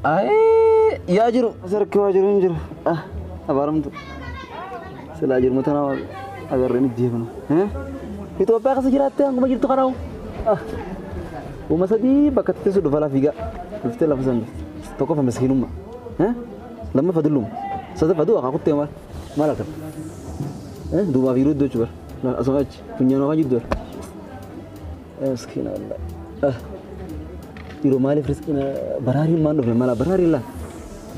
Ay yaa jiru sarki waa jiru hin jiru. Ah abaaramtu. Silaa jiru mataa agarreen ijjeefna. Itoophiyaa keessa jiraattee hanguma jirtu kanaawu. Ah uuma sadii bakka teessu dhufa laa fiigaa. Dhuftee lafa san dhufte. Tokkoffaa miskiinummaa. Lammaffaa dulluma. Sadaffaa du'a kaa kuttee maal maal argata? Duubaaf yeroo iddoo jechuudha. Asuma achi funyaan afaan jirtu. Miskiina wallah. Yeroo maaliif riskiina baraariin maan dhufne mala baraariin laa.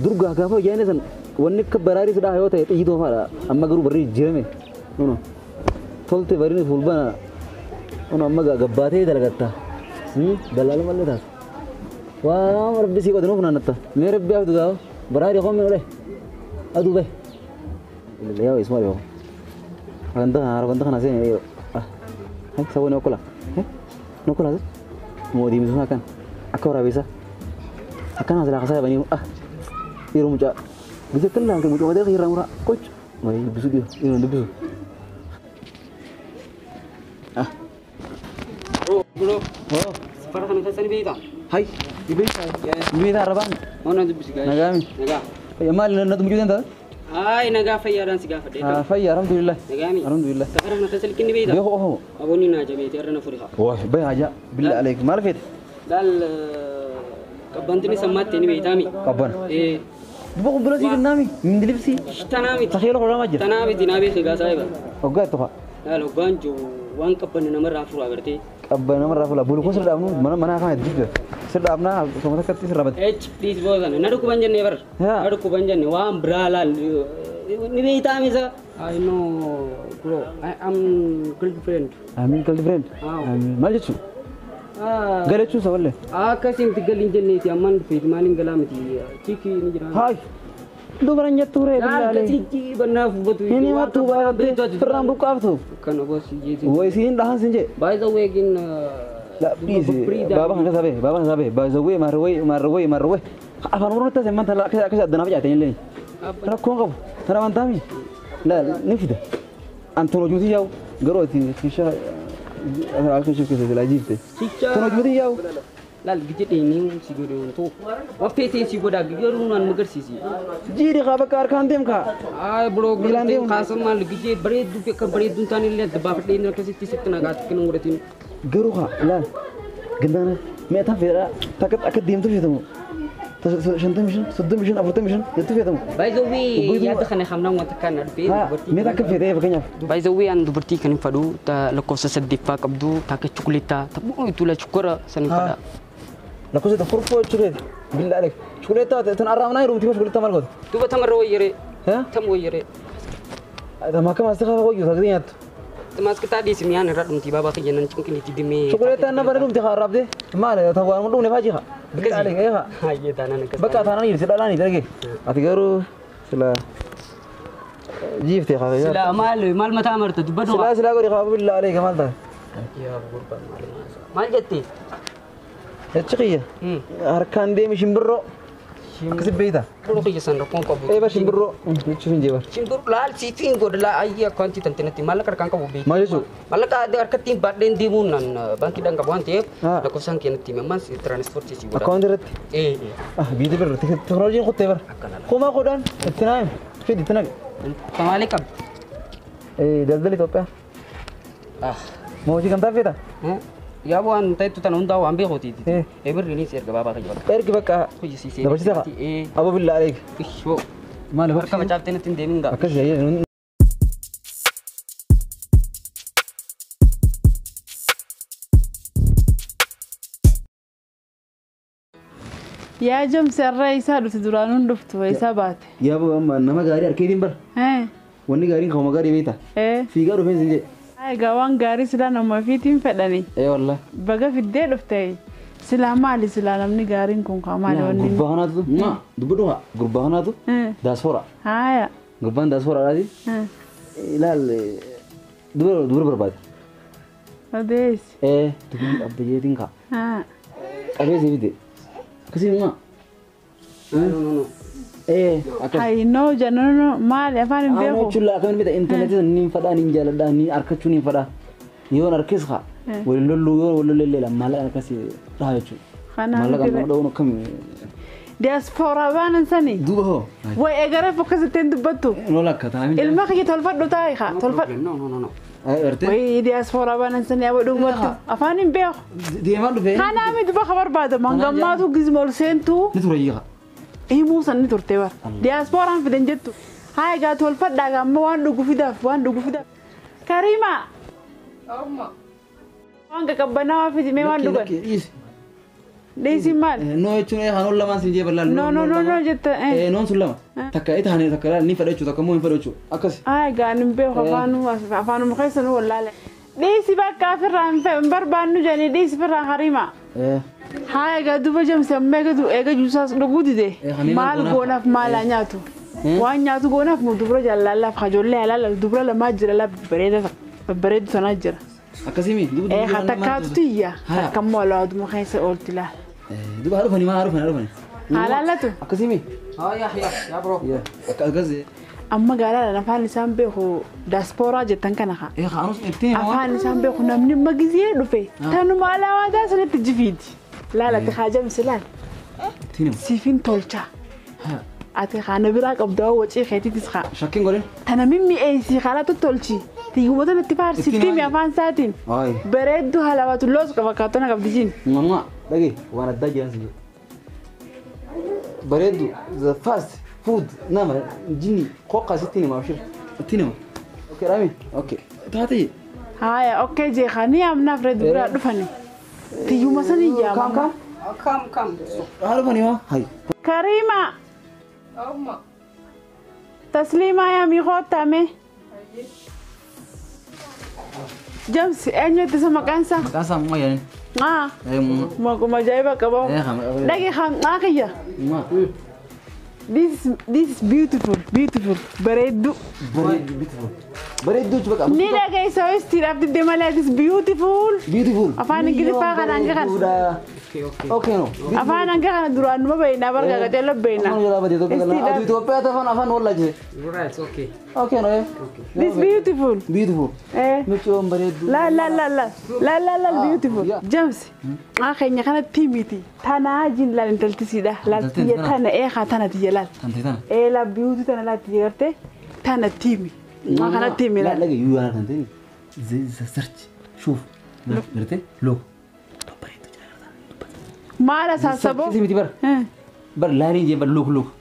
Durgaa gaafa hojjaane san wanni akka baraarii sidhaa yoo ta'e xiyyituu faadha. Amma garuu barri jijjiirame. Nuno tolte bariin fulbana. Nuno amma gabbaatee dalagatta. Dalaala malee taata. Waan rabbi sii qote nuuf naannatta. Mee rabbi haaftu gaafa baraarii qoomne olee. Aduu bahe. Yaa isuma yoo. Ganda kana seen ah saboo ni okkola. Ni okkola moo diimtuu akkan akka waraabeessa akkana silaa kasaa yaabanii ah yeroo mucaa bisa kan laaltee mucaa mataa irraa muraa qoch malee dubbisu dhiyo yeroo dubbisu. Ah. Bro. Oh. Safara kana keessa ni beektaa? Hai, ni beektaa? Ni beektaa arrabaan? Ona dubbisi gaa'e. Nagaami. Nagaa. Maali natu mucuu danda'a? Ay nagaa fayyaadhaan si gaafadhe. Ah fayyaa alhamdulillah. Nagaami. Alhamdulillah. Safara kana keessa ilkin ni beektaa? Beeku ofamu. Aboonni naa jabeeti irra na furi haa. Waa bay haja billah aleek maal feete? Laal qabbantini sammaatti ni beektaami. Qabban. Ee. Duba kun bilasii kennaami mindilibsii. Tanaa miti. Takheela qoramaa jira. Tanaa miti naa beekee gaa saayiba. Hoggaa itti fa'a. Laal hoggaan jiru waan qabbanne namarraa furu agartee. Qabban namarraa fuula bulu sirra dhaabnu mana mana kana itti sirra dhaabnaa osoo takkatti sirra bate. H please boodan na dhukkuban jenne bar. Na dhukkuban jenne waan biraa laal ni beektaami isa. I know bro I am girlfriend. I mean girlfriend. Maal jechuun? Galachuu isa wallee. Akkasii miti galii jenneeti ammaan dhufeeti maaliin galaa miti chiikii ni jira. Haay. Dubaran jettu ree billaalee. Chiikii bannaaf hubatu. Inni mattuu baay'atee firraan buqqaaftu. Kana boos jeeti. Way siin dhahan siin jee. By the way gin. Please baaba kan keessa bee baaba kan keessa bee by the way maarwee maarwee maarwee afaan oromoo taasise manta akkasii akkasii addanaaf jaatee illee. Rakkoon qabu tana amantaami. Laal ni fida. Antoon hojuutii yaa'u garuu ati kishaa akka ishee keessa silaa jiifte. Toon hojuutii yaa'u. Laal gijjedheenii si godhe wanto. Waffeeteen si godhaa garuu naan magarsiisi. Jiidhi kaa bakka harkaan deem kaa. Ay bro miilaan deem kaasan maal gijjee bareedduu fi akka bareedduu hin taane illee adda baafadhee inni akkasitti sitti nagaatti kan godhatiin. Garuu kaa laal gandana mi'a tan fedhaa takka akka deemtu feetamu. 55 35 45 jettu feetamu. By the way yaada kana hamnaan wanta kana dhufee dubartii. Mi'a takka feetee fakkeenyaaf. By the way an dubartii kan hin fadhu lakkoofsa saddeeffaa qabdu takka chukuleettaa taphuu itula chukkora san hin fadha. Lakkoofsa kurfoo chukuleeti billaa aleek chukuleettaa tan arraamnaa yeroo miti chukuleettaa maal goote. Duuba tamarra wayyeree. Tam wayyeree. Tama akkam as takaa wayyu taatee nyaattu. Maaskitaa dhiisi mi'aan irraa dhumti baabaa kiyya nan cinqinitti dimee. Chukuleettaan na bara dhumti haa arraabdee maal ta'u waan dhumne faa jiha. Billaa aleek eegaa. Hayyee taanaan akkas. Bakka taanaan jirti dhalaan darge. Ati garuu sila jiifte haa. Sila maal maal mataa marta dubbadhu. Sila sila godhi haa billaa aleek maal ta'a. Yaa gurbaa maal maal jettee? Jechi kiyya. Harkaan deemi shimbirroo. Akkasi beektaa? Bro kiyya san rakkoon qabu. Eeba shimbirroo. Jechuuf hin jeebar. Shimbirroo laal siitiin godha laa ayyee akkaantii tantinatti maallaqa harkaan qabu beektaa. Maal jechuun? Maallaqa harkatti baadheen deemuun naan baankiidhaan qabu waan ta'eef lakkoofsaan keenyatti hime ammaan tiraanispoortii si godha. Akkaawwantii irratti? Ee. Ah biiti birra teknooloojiin kuttee bara. Kumaa kudhan itti naayim fidi itti naqe. Tamaalee qabdi. Daldala Itoophiyaa. Ah. Moo hojii gamtaa feeta? Yaa waan ta'etu tana hundaa waan beekuuti. Ebirriinis erga baabaa kiyya bakka. Ergi bakka. Hojjisiisee. Dabarsite haa. Aboo billaa aleek. Ishoo. Maali harka facaaftee natti hin deemin gaa. Akkas yaa'ee. Yaa jamsi har'a isaa dhufte duraanuun dhuftu isaa baate. Yaa amma nama gaarii harkeetiin bara. Wanni gaariin kauma gaarii beektaa. Fiigaa dhufeen sin jedhe. Egaa waan gaarii silaa nama ofiitiin fedhani. Ee wallah. Baga fiddee dhufte silaa maali silaa namni gaariin kun kaa maali wanni. Gurbaa kanaatu dubbadhu haa gurbaa kanaatu daasfoora. Haaya. Gurbaan daasfooraadhaati. Ilaal dubara barbaade. Odeessi. Ee dubbii abbayyeetiin kaa. Qabee si fide. Akkasii maa. Ee akkas. Hayi no jennu maali afaan hin beeku. Jechuun akkamiin beekta intarneetii ni fadhaa ni jaaladhaa ni harkachuu ni fadhaa. Yoon harkis haa waliin lolluu yoo wal lollee maallaqa akkasii dhaha jechuudha. Maallaqa nama dha'uun akkami. Diyaaspooraa baanan sani. Duuba hoo. Way eegara fokkasitteen dubbattu. No lakka tanaa. Ilma kiyya tolfadhu taa'i haa tolfadhu. No no no no. Way diyaaspooraa baanan sani aboo dhugumatti afaan hin beeku. Deemaa dhufee. Kanaa miti bakka barbaadamu hangammaatu gizma ol seentuu. Ni ture hiika. Himuu san ni turte bara. Diyaasporaan fidan jettu. Haa egaa tolfadhaa amma waan dhugu fidaaf waan dhugu fidaaf. Kariima. Waan qaqqabbanaawaa fidi mee waan dhugan. Dhiisi maal? No jechuun hanoon lamaan siin jee bal'aa. No no no no jetta. Noon sun lama. Takka ita hanee takka ni fedha jechuudha takka immoo hin fedha jechuudha akkasi. Haa egaa hin beeku afaanuma keessa nu wallaale. Dhiisi bakka ofirraa hin barbaannu jedhanii dhiisi ofirraa Kariima. Haa egaa duuba jamsi amma eega juusaas dhuguu dide maal goonaaf maal nyaatu waan nyaatu goonaaf mu dubra jaallallaaf kajoollee halaala dubra lamaa jira la babbareedu sanaa jira. Akkasimi duuba duuba. Takkaatu tiyya takka immoo alaaduma keessa oolti laal. Duuba haa dhufani maa haa dhufani haa dhufani. Halaallatu. Akkasimi. Haa yaa yaa yaa bro. Akkas. Amma gaalaadhaan afaan isaan beeku diyaaspooraa jettan kana haa. Afaan isaan beeku namni magizee dhufe tanuma alaawaataa sanatti jifiiti. Laal ati haa jamsi laal. Siifin tolcha. Ati haa na biraa qabdu wacii keetiitis haa. Shakkiin godhin. Tana mimmi'eessii haala tottolchi. Tiyyumata natti faarsitti mi afaan isaatiin. Bareedduu halawaatu loos qaba fakkaatona qabdi jiin. Mamma dhagee waan addaa jiran si jedhu. Bareedduu the first food nama jinni qoqa sitti nima abshir. Itti nima. Okay Rami okay. Taatee. Haaya okay jee ni amnaaf reedduu biraa dhufani. Tiyyuma sanii yaama. Kam kam? Kam kam. Haa dhufani maa? Hayi. Kariima. Tasliimaa yaamii koottame. Jamsi eenyutti isa maqaan isaa? Maqaan isaa Mumaa jedhani. Maa. Maquma ajaa'iba qaba. Dhagi haa kiyya. This is beautiful beautiful bareedduu. Bareedduu beautiful. Bareedduu jechuudha. Ni dhageessa ho'istiidhaaf diddee malee this beautiful. Beautiful. Afaan Ingiliffaa kana hanga kana. Okay okay. Okay no. Afaan hanga kana duraan numa beekna barga qaceello beekna. Afaan jalaa badee tokko galaa. Aduu Itoophiyaa afaan afaan wallaa jire. Right okay. Okay no. This beautiful. Beautiful. Michoon bareedduu. La la la la la la la beautiful. James. Maa keenya kana tiimiti. Tanaa jin laal intaltisiidha. Laal tiyya tana haa tana tiyya laal. Tante tana. La beauty tana laal tiyya gartee tana tiimi. Maa kana tiimi laal. Laal yoo laal tante. Search shuf. Gartee look. Maal asaasaboo? Akkasii miti bara. Bara laaliin jee bara look look.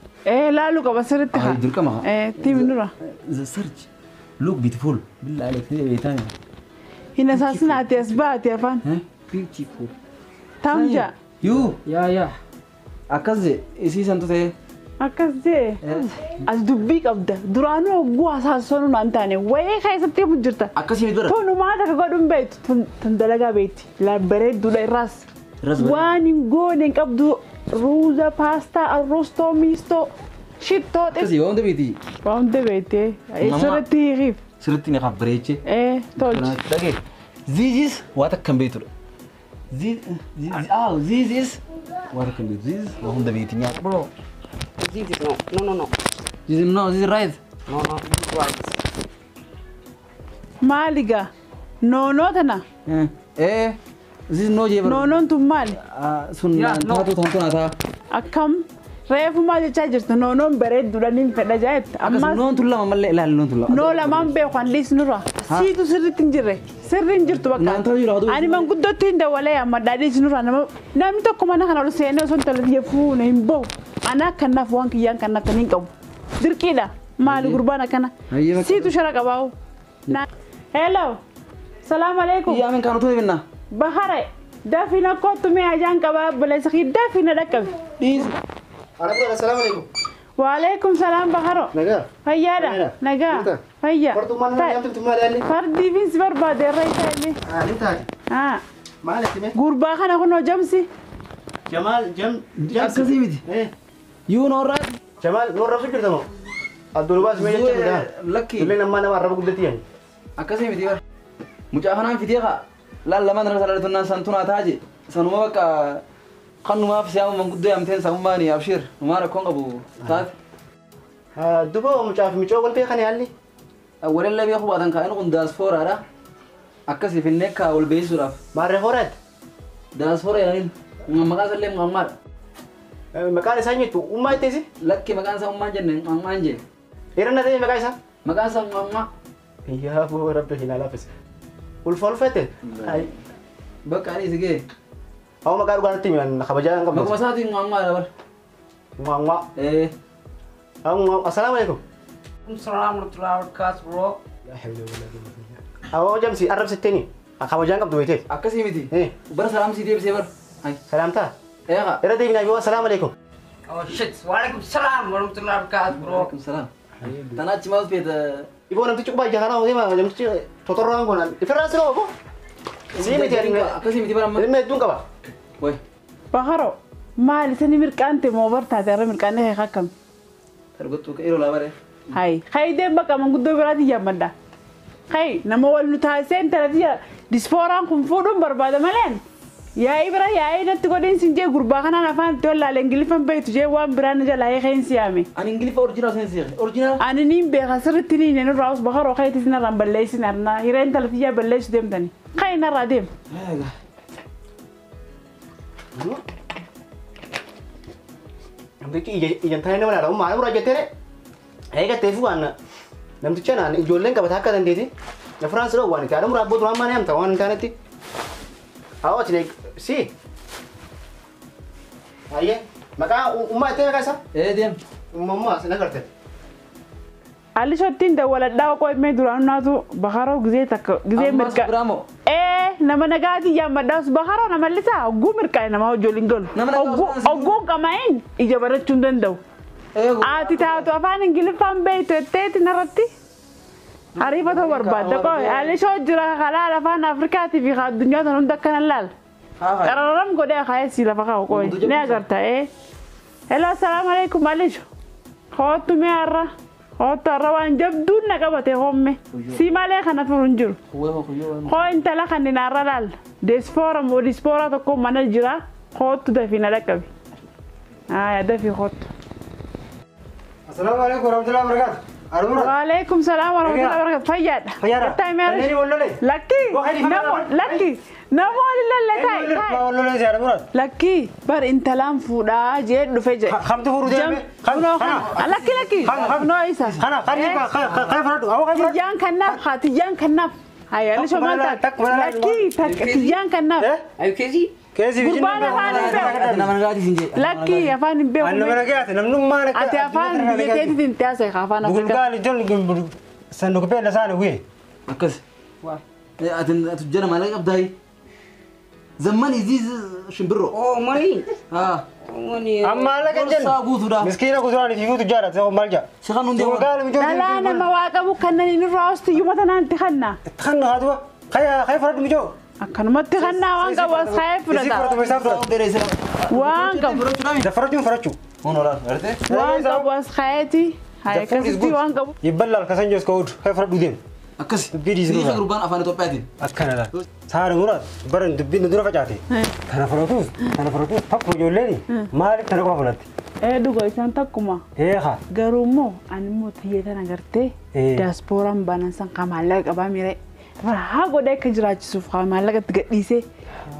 Laaluu qaba sirriitti haa. Dirqama haa. Tiimi nura. The search look beautiful. Billaa aleek ni beektaa. Hin asaasina ati as baate afaan. Beautiful. Tamja. Yuu. Yaa yaa. Akkas jee isii santu ta'e. Akkas jee. As dubbii qabda. Duraanuu hogguu asaasonuu naan taane wayii keessatti jirta. Akkasii miti bara. Tunumaa takka godhuun beektu tun dalagaa beekti. Bareedduudha irraas. Waan hin goone hin qabdu ruuza paastaa arroostoo miistoo shittoo. Akkasii waan hunda beekti. Waan hunda beekti. Sirriitti hiikiif. Sirriitti ni bareechee. Tolchi. Dhagee. This is waan takka hin beektudha. This is waan takka hin beektu. This is waan hunda beekti nyaata. Bro. This is no no no no. This is no this is right. No no this is right. Maaligaa? No no tana. This is no jee bara. No noon tun maali? Sun taatu taatu na taa. Akkam reefu maal jechaa jirtu no noon bareedduudha niin fedha jette. Ammas noon tun lama mallee ilaali noon tun lama. No lamaan beeku an dhiisnurra. Siitu sirriitti hin jirre. Sirri hin jirtu bakka. Ani manguddootti hin dawwalee amma dhiisnurra namni tokko mana kana ol seenee osoo hin talle fuune hin bahu. Ana akkanaaf waan kiyyaan kan natti hin qabu. Dirqiidha. Maali gurbaan akkana. Siitu shara qabaa'u. Hello. Salaam alaikum. Yaa min kan utuu binna. Bahare. Dafina kottu mee ajaan qabaa obboleessa kee dafina dhaqqabe. Dhiisi. Assalamu alaikum. Wa alaikum salaam Baharo. Nagaa. Fayyaadha. Nagaa. Fayyaa. Fardummaan nama nyaamtu maali yaalli? Fardii fi barbaade irra isaa illee. Ni taate. Haa. Maal itti mee? Gurbaa kana kunoo jamsi. Jamaal jam jamsi. Akkasii miti. You know right? Jamaal nu arrabsu jirta moo? Abdul Baas mee jecha bitaa? Lakki. Illee nammaa nama arraba guddatti yaani. Akkasii miti bara. Mucaa kanaan fidee kaa laal lamaan irra salaalee santunaa taaje sanuma bakka kanumaaf si'aamu manguddoo yaamteen samummaani abshir numaa rakkoon qabu taate. Duba mucaa fi micoo wal beekan yaalli. Walillee beekuu baatan kaa'in kun daaspooraadha. Akkasii finnee kaa wal beeksisuudhaaf. Maarree hooraati? Daaspooraa yaaniin maqaa isallee muhammaadha. Maqaan isaa eenyutu? Ummaa jetteesi? Lakki maqaan isaa ummaan jenne ummaan jee. Eeran ta'e maqaa isaa? Maqaan isaa ummaa. Yaa boo rabbi hin alaafis. Ulfa ulfate? Bakka ani si gee. Awwa maqaa dhugaatti himan kabajaa hin qabnu. Maquma isaatiin ummaa dha bar. Ummaa. Ee. Awwa assalaamu alaikum. Salaam warahmatullahi wabarakatuh bro. Laa hawla wala quwwata illa billah. Awwa jamsi arrabsitteeni. Kabajaa hin qabdu beekte. Akkasii miti. Bara salaam si deebisee bar. Salaamtaa? Eegaa. Irra deebinaa yoo assalaamu alaikum. Oh shit. Waalaikum salaam warahmatullahi wabarakatuh bro. Waalaikum salaam. Tanaa achi maal feeta? Iboo namtichi qubaa ija kanaa hojii namtichi totorraan kun ifirraan siroo obbo. Sii miti akkasii miti bara amma. Ilma hedduun qaba. Way. Bakaro maali sani mirqaante moo bartaate irra mirqaanne kee akkam? Targottuu yeroo laa bare. Hay hay deem bakka manguddoo biraatti yaammadha. Hay nama wal nu taasisee intala tiyya disfooraan kun fuudhuun barbaada maleen. Yaa'ii bira yaa'ii natti godhin sin jee gurbaa kanaan afaan itti wallaale ingiliffan beektu jee waan biraan jalaa hiikeen siyaame. Ani ingiliffa orjinaal sen siyaame. Orjinaal. Ani niin beeka sirriitti niin nurraa us bakaroo kayitis narraan balleessin arnaa hireen intala tiyyaa balleessu deemtani. Kayi narraa deem. Namtichi ijaan taa'ee nama laala. Maal muraa jettee eegattee fi waan namticha naan ijoolleen qabata akka dandeeti. Afraan siroo waan itti haadha muraa abboo duraan maal yaamta waan hin taanetti. Awwa ati si. Ayyee maqaa ummaa itti maqaa isaa? Ee deem. Ummaa sana garte. Alishottiin dawwaladhaa qo'imee duraan naatu bakaroo gizee takka gizee mirqa. Ee nama nagaatii yaammadhaas bakaroo nama lisaa ogguu mirqaa'e nama wajjin galu. Ogguun qamaa'in ija barachuu hin danda'u. Ati taatu afaan ingiliffaan beektu jetteeti narratti. Ariifata barbaadda qo'e alishoo jira kalaal afaan Afrikaatii fi addunyaa tan hunda akkana laal. Qararam godhee kaayee si lafa kaa'u qo'e ni agarta ee. Hello assalaamu alaikum alisho. Hoottu mee har'a. Hoottu har'a waan jabduun na qabate homme. Si malee kana firu hin jiru. Hoo intala kanneen har'a laal. Deesfoora moo diisfoora tokko mana jira. Hoottu dafii na dhaqqabi. Haa dafii hoottu. Assalaamu alaikum warahmatullahi wabarakatuh. وعليكم السلام ورحمة الله وبركاته. فياد. فياد. لكي. لكي. نمو لله تاي. لكي بر انت لام فودا جيد فجأة. خمسة فورو جيم. لكي لكي. نو إيسا. خنا خنا خنا فرد. أو خنا. تيجان كناف خاتيجان كناف. هاي أنا شو مالك؟ لكي تيجان كناف. أيو كذي. قربان أفان لكي أفان بيو. أنا ما رجعت نمنو ما رجعت. أنت أفان بيتي تنتهي أفان أفريقيا. بقول جون سندوق بيل لسانه وين. أكس. أتن أتجنا مالك أبداي. زمان يزيز شمبرو. أوه ماني. ها. ماني. أما لك الجن. مسكينة كزراني في فوت جارة زي مالجا. شغلنا لا لا أنا مواقع مكانني نراوس يوم مثلا أنت خلنا. تخلنا هذا خيا خيا فرد مجو. Akkanumatti kannaa waan qabu as kaa'ee fudhata. Waan qabu. Waan qabu as kaa'eeti. Akkasitti waan qabu. Yibbalaal kasan jos ka'uud ka'ee fudhadhu deemu. Akkas. Dubbii gurbaan afaan Itoophiyaatiin. Akkana laal. Saara muraas baran dubbiin dura facaate. Kana fudhatuus kana fudhatuus tokko ijoolleen maaliif kana qofa fudhatte? Ee dhuga isaan takkuma. Eeha. Garuu immoo ani immoo xiyya tana gartee diyaaspooraan banan san kan maallaqa qabaa miire. Haa godhee akka jiraachisuuf haa maallaqa itti gadhiisee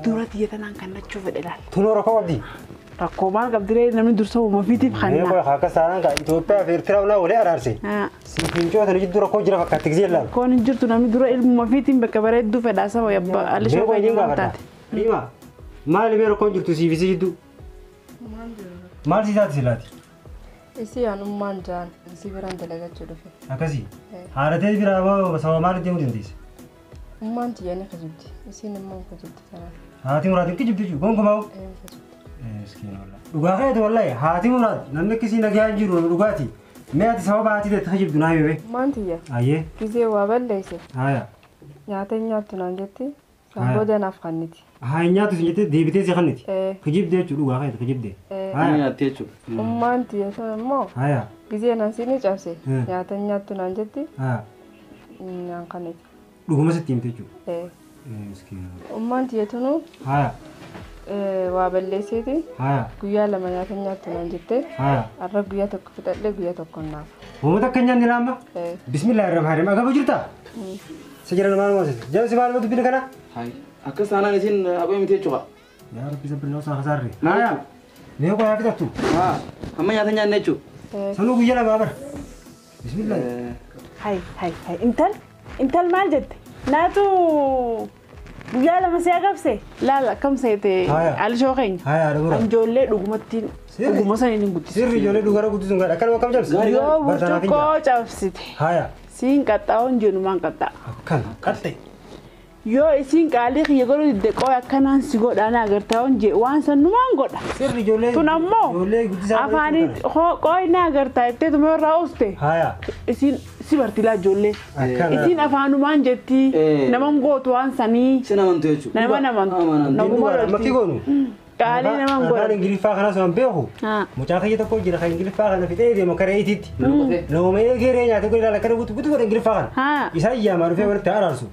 dura xiyya tanaan kannachuu fedhe laal. Tunoo rakkoo qabdi. Rakkoo maal qabdi namni dursa uumafiitiif kannaa. Ee akka saanaan kaa Itoophiyaa fi Eertiraa ulaa walii araarse. Fincoo tana jidduu rakkoo jira fakkaatti gisee laalu. Rakkoon hin jirtu namni dura ilmuma fiitiin bakka bareedduu fedhaa saba yabba alishoo fayyadamu taate. Dhiima maali mee rakkoon jirtu siif isii jidduu? Maal si taate silaati? Isii anummaan jaan isii biraan dalagachuu dhufe. Akkasii haadhatee biraa moo sababa maaliif deemuu dandeesse? Ummaan tiyya ni kijibdi isiin immoo kijibdi tanaan. Haati muraatiin kijibdi jechuudha gonkumaa. Dhugaa keeti wallahi haati muraat namni akkasii nagaa hin jiru dhugaati. Mee ati sababa haati teetti kijibdu naa himi. Ummaan tiyya. Ayyee. Gizee waa balleesse. Haaya. Nyaata hin nyaattu naan jetti. San booda naaf kanniti. Haa hin nyaattu sin jettee deebitee si kanniti. Kijibde jechuudha dhugaa keeti kijibde. Haaya. Nyaatte jechuudha. Ummaan tiyya sun immoo. Haaya. Gizee naan siinii cabse. Nyaata hin nyaattu naan jetti. Haaya. Naan kanniti. Dhuguma sitti himte jechuudha. Ummaan tiyya tunuu. Haaya. Waa balleesseeti. Guyyaa lama nyaata nyaattu naan jettee. Har'a guyyaa tokko fixadhee guyyaa tokko naafa. Uummata akka nyaanni laamma. Bismillaahi rahmaani rahiim. Agaboo jirtaa? Si jira maal moosise? Jaamsi maal mootu bini kana? Akkas taanaan isin haquu miti jechuudha. Yaa Rabbi sabbinoo isaa kasaarre. Haaya. Mee qoyaa fitattu. Amma nyaata nyaanne jechuudha. Sanuu guyyaa lamaa bara. Bismillah. Hai hai hai intal intal maal jette? Naatu guyyaa lama si agabse laala akkam seete alishoo keenya. Ijoollee dhugumatti dhuguma saniin hin guddisu. Sirri ijoollee dhugara guddisuun gaadha. Akkanuma akkam cabse? Yoo burcuqqoo cabsite. Siin qaxxaa'uun jennumaan qaxxaa'a. Akkan qaxxe. Yoo isiin qaalii kiyya godhu didde qooyi akkanaan si godha na agartaa jee waan sannumaan godha. Sirri ijoollee. Tun ammoo afaanii qooyi na agartaa jettee tuma irraa uste. Isiin si bartilaa ijoollee. Isiin afaanumaan jetti naman gootu waan sanii. Si namantu jechuudha. Nama namantu. Naguma Makkii goonu. Qaalii naman godha. Afaan Ingiliffaa kanas waan beeku. Mucaa kiyya tokko jira kan Ingiliffaa kana fixee deema karaa itiitti. Nama eegee nyaatee godhe ilaala kana guutuu guutuu godhe Ingiliffaa kana. Isaan yaamaa dhufee walitti araarsu.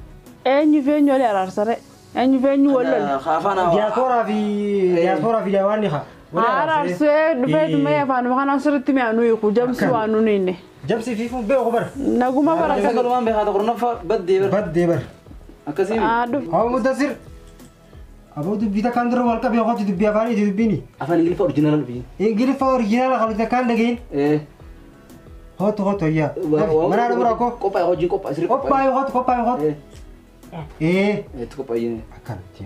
Eenyu fi eenyu wali araarsare? Eenyu fi eenyu wal lole? Diyaaspooraa fi waan ni haa. Araarsee dhufee tumee afaanuma kana asirratti mi'a nuyi ku jamsi waan nuyi inni. Jamsi fi fuun beeku bara. Naguma bara. Sagalumaan beekaa tokko baddee bara. Baddee bara. Akkasii. Haa Mudassir. Aboo dubbii takkaan dura wal qabee qooti dubbii afaaniiti dubbiini. Afaan Ingiliffaa oriijinaala dubbii. Ingiliffaa oriijinaala kan takkaan dhageen. Hootu hootu ayyaa. Mana dubara koo. Qophaa'e hojiin qophaa'e sirrii qophaa'e. Qophaa'e hootu qophaa'e hootu. Itti qophaa'e. Akkanatti.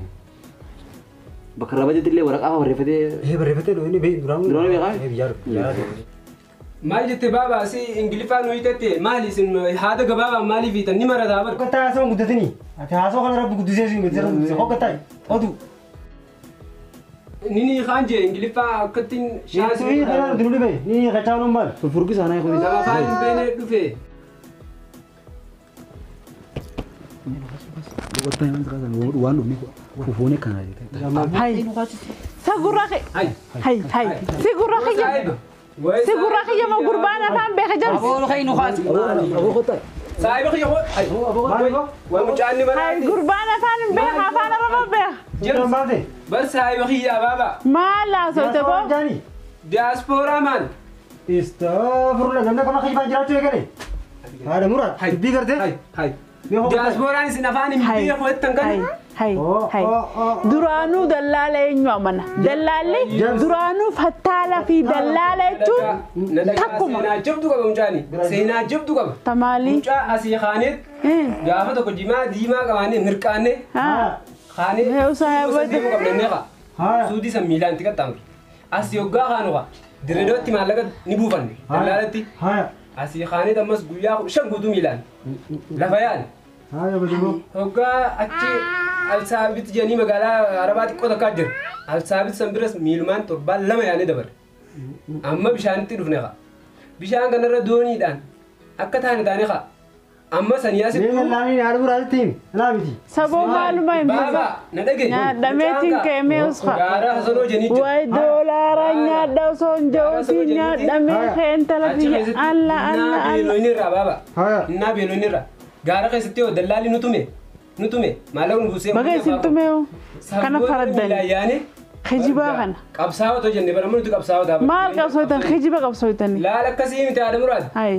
Bakka rabateetti illee waraqaa barreeffatee. Barreeffatee inni beeku duraan. Duraan beekaa? Biyyaa dhufe. Maal jette baaba si Ingiliffaan hoyitatte maali isin haada gabaabaa maaliif hiitan ni marataa bara. Hoggataa haasawaan guddatanii. Ati haasawaa kana rabbi guddisee siin guddisee hoggataa odu. Nini kaan jee Ingiliffaa akkattiin shaasii. Kanaan dunu dhibee nini qacaaluun maal. Furgisa anaa eeguun. Nama afaan hin beekne dhufe. Waan dhufne fufuun kana jette. Hai. Sagurra hai hai sigurra kiyya. Sigurra kiyya ma gurbaan afaan beeka jamsi. Aboo kaynu khaas. Aboo qotaa. Saahiba kiyya way mucaanni Hai maraati. gurbaan afaan hin beeka afaan Oromoo beeka. Jedhu Bar saahiba kiyya baaba. Maal haasofte boo? Diyaaspooraa maal? Istafurla namni akkama kiyyaan jiraachuu eegale. Haadha muraa dubbii gartee. Hai. Diyaaspooraan isin afaan hin beeku jettan kana. Hai hai duraanuu dallaala eenyu amana? Dallaalli duraanuu fattaala fi dallaala jechuun takkuma. Seenaa jabdu qaba mucaani. Seenaa jabdu qaba. Tamaali. Mucaa asii kaaneet gaafa tokko jimaa diimaa qabaannee mirqaannee kaanee deemuu qabna inni qa. Suudii san miilaan itti qaxxaamure. Asii hoggaa kaanu qa. Dirreedootti maallaqa ni buufanne. Dallaalatti. Asii kaaneet ammas guyyaa 5 guutuu miilaan. Lafa yaale. Hoggaa achi Alsaabit jedhanii magaalaa Arabaa xiqqoo takkaa jira. Alsaabit san biras miilumaan 2 yaanee dabarre. Amma bishaanitti dhufne qa. Bishaan kanarra dooniidhaan akka taane taane qa. Amma sanii asitti. Mee lallaanii haadha muraatti himi. Alaa miti. Saboo maaluma hin Baaba na dhagaye. Nyaadhameetiin ka'ee usfa. Gaara hasanoo jedhanii jira. Wayi doolaara nyaadha osoo hin jiruuti nyaadhamee ka'een tala biyya alla alla Innaa alla. beelonni irraa baaba. Innaa beelonni irraa. Gaara keessatti yoo dallaalli nu tume nu tume maallaqa nu buusee. Baga isin tumeewu kana faraddani. Kijibaa kana. Qabsaa'oo too jenne bara nuti qabsaa'oo ta'a. Maal qabsootan kijiba qabsootan. Laala akkasii miti haadha muraati. Hayi.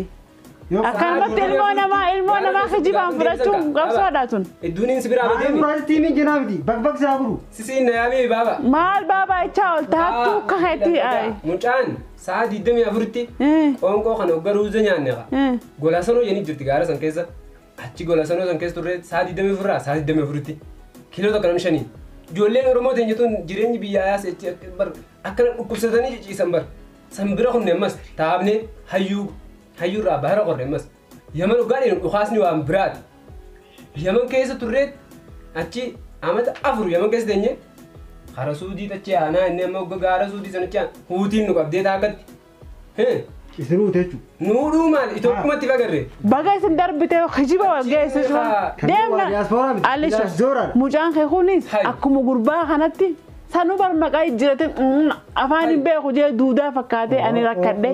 Akkanumatti ilmoo namaa kijibaan fudhachuun qabsoodha tun. Idduun si biraa Haadha deemi. muraatti himi jenaa miti. Bakbak isaa guru. Sisiin na yaamee baaba. Maal baabaa jechaa ol taattuu kaheetti ayi. Mucaan sa'a 24tti qoonqoo kana hogga ruuza nyaanne qa. Gola sanoo jedhanii jirti gaara san keessa. Achi gola sanoo san keessa turre sa'a 24 irraa sa'a 24tti kiiloo tokko namni shanii. Ijoolleen Oromoo teenya tun jireenyi biyyaa yaas bar akkana dhukkubsatanii ciciisan bar. San bira kunne ammas taabnee hayyuurraa bahara qorre ammas. Yaman hoggaa dheenu dhukaasni waan biraati. Yaman keessa turreet achi amata 4 yaman keessa teenye kara suudii achi aanaa inni amma hogga gaara suudii sana achi huutiin nu qabdee taakatti. Isin uute jechuudha. Nuudhuu maal Itoophumatti fagarre. Baga isin darbite kijiba wal geesse deemna. Alisha mucaan kee kunis akkuma gurbaa kanatti sanuu bar maqaa jijjiirate afaan hin beeku jee duudaa fakkaatee ani rakkadhe.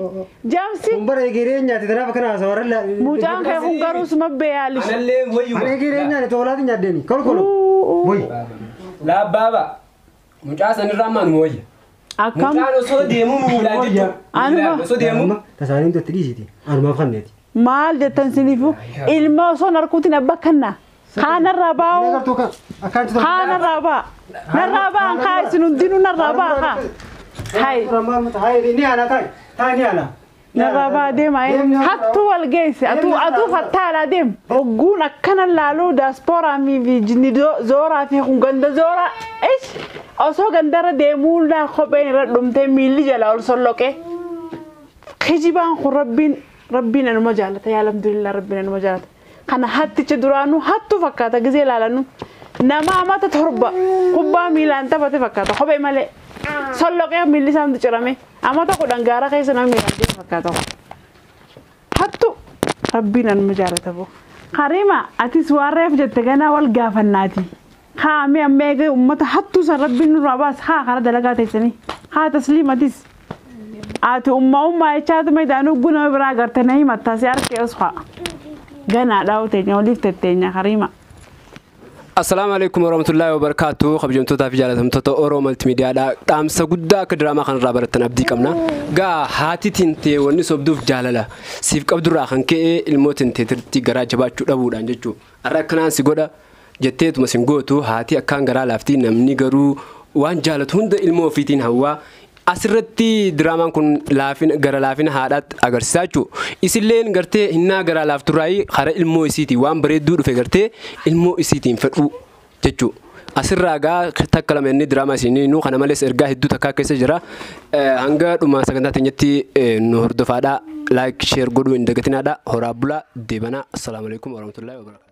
Jaamsi. Kun bara egeree nyaate tanaaf akkana haasawaa warra. Mucaan kee kun garuu suma beeyaa Alisha. Anallee wayyuma. Ani egeree nyaate toolaati nyaaddeeni kolkolu. Wayi. Laabbaaba mucaa sanirraa maanuma wayya. Akkam. Mucaan osoo deemuu miilaan jechuudha. Miilaan osoo deemuu. Tasaaniin tutti dhiisiti. Anumaaf kanneeti. Maal jettan siniifuu ilma osoo narkuutiin abba kanna. Kaanarraa baa'u. Kaanarraa ba'a. Narraa ba'an kaa isin hundinuu narraa ba'a kaa. Hai. Hai ni ana tai. Tai ni ana. Narraa deema hattuu wal geesse atuu fattaalaa deem ogguun akkana laaluu daaspooraa fi jinni zooraa fi kun ganda zooraa ish osoo gandarra deemuu laa kopheen irra dhumtee miilli jala ol solloqee kijibaan kun rabbiin anuma jaalata yaa alhamdulillah rabbiin anuma jaalata kana hatticha duraanuu hattuu fakkaata gizee laalannu nama amata 7 kubbaa miilaan taphate fakkaata kophee malee solloqee miilli isaa hundi cirame amata 10 gaara keessa nama miilaan deemu fakkaata hattu rabbiin anuma jaalata boo Karima atis waan reef jette ganaa wal gaafannaati haa mee amma eegee uummata hattuu san rabbiin nurraa baas haa karaa dalagaa teessanii haa tasliim atis ati ummaa jechaatu meedaanuu guna biraa agarte na himatta si harkee os haa ganaa dhaa'u teenya waliif tetteenya Karima. Assalamu alaikum warahmatullahi wabarakatuh. Kabajamtootaa fi jaalatamtoota Oromoo Multimeediyaadha. Dhaamsa guddaa akka diraamaa kanarraa barattan abdii qabna. Gaa haati tintee wanni sobduuf jaalala. Siif qabdurraa kan ka'e ilmoo tinteetirti garaa jabaachuu dhabuudhaan jechuudha. Har'a akkanaan si godha jetteetuma sin gootu haati akkaan garaa laaftii namni garuu waan jaalatu hunda ilmoo ofiitiin hawwaa. Asirratti diraamaan kun gara laafina haadhaatti agarsiisaa jechuudha. Isilleen gartee hinnaa garaa laafturraayi hara ilmoo isiitiin waan bareedduu dhufe gartee ilmoo isiitiin fedhu jechuudha. Asirraa gaa takka lama inni diraamaa isinii nu kana malees ergaa hedduu takkaa keessa jira. Hanga dhuma sagantaa teenyatti nu hordofaadhaa. Laayik sheer godhuu hin dagatinaadhaa. Horaa bulaa deebanaa. Assalaamu alaikum warahmatullahi wabarakatuh.